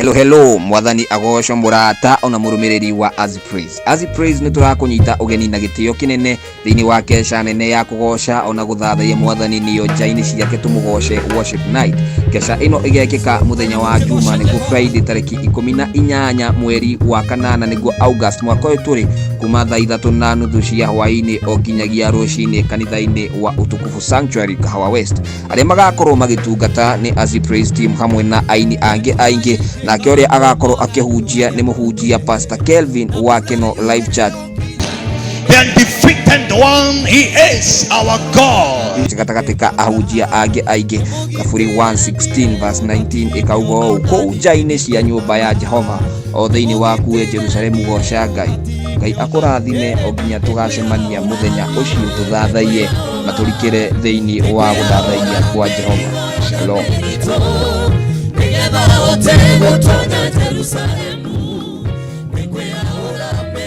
Hello hello, Mwathani agocwo, mũrata ona mũrũmĩrĩri wa Azi Praise. Azi Praise nĩ tũrakũnyita ũgeni na gĩtĩo kĩnene thĩinĩ wa keca nene ya kũgoca ona gũthathaiya Mwathani, nĩyo Nja-inĩ Ciake Tũmũgoce Worship Night. Keca ĩno ĩgekĩka mũthenya wa Juma, nĩguo Friday, tarĩki 18 mweri wa kanana, nĩguo August, mwaka ũyũ tũrĩ, kuma thaa 3:30 cia hwaĩ-inĩ o nginyagia rũcinĩ, kanitha-inĩ wa Utukufu Sanctuary, Kahawa West. Arĩa magakorwo magĩtungata nĩ Azi Praise Team hamwe na aini angĩ aingĩ, nake ũrĩa agakorwo akĩhunjia nĩ mũhunjia Pastor Kelvin wa Keno Life Church. The undefeated one, he is our God. Gatagatĩ ka ahunjia angĩ aingĩ. Thaburi 116 verse 19 ĩkauga ũũ: "Kũu nja-inĩ cia nyũmba ya Jehova, o thĩinĩ waku we Jerusalemu, goca Ngai." Ngai akũrathime o nginya tũgacemania mũthenya ũcio tũthathaiye na tũrikĩre thĩinĩ wa gũthathaiya kwa Jehova. Shalom. Nĩgetha ũhote gũtonya Jerusalemu.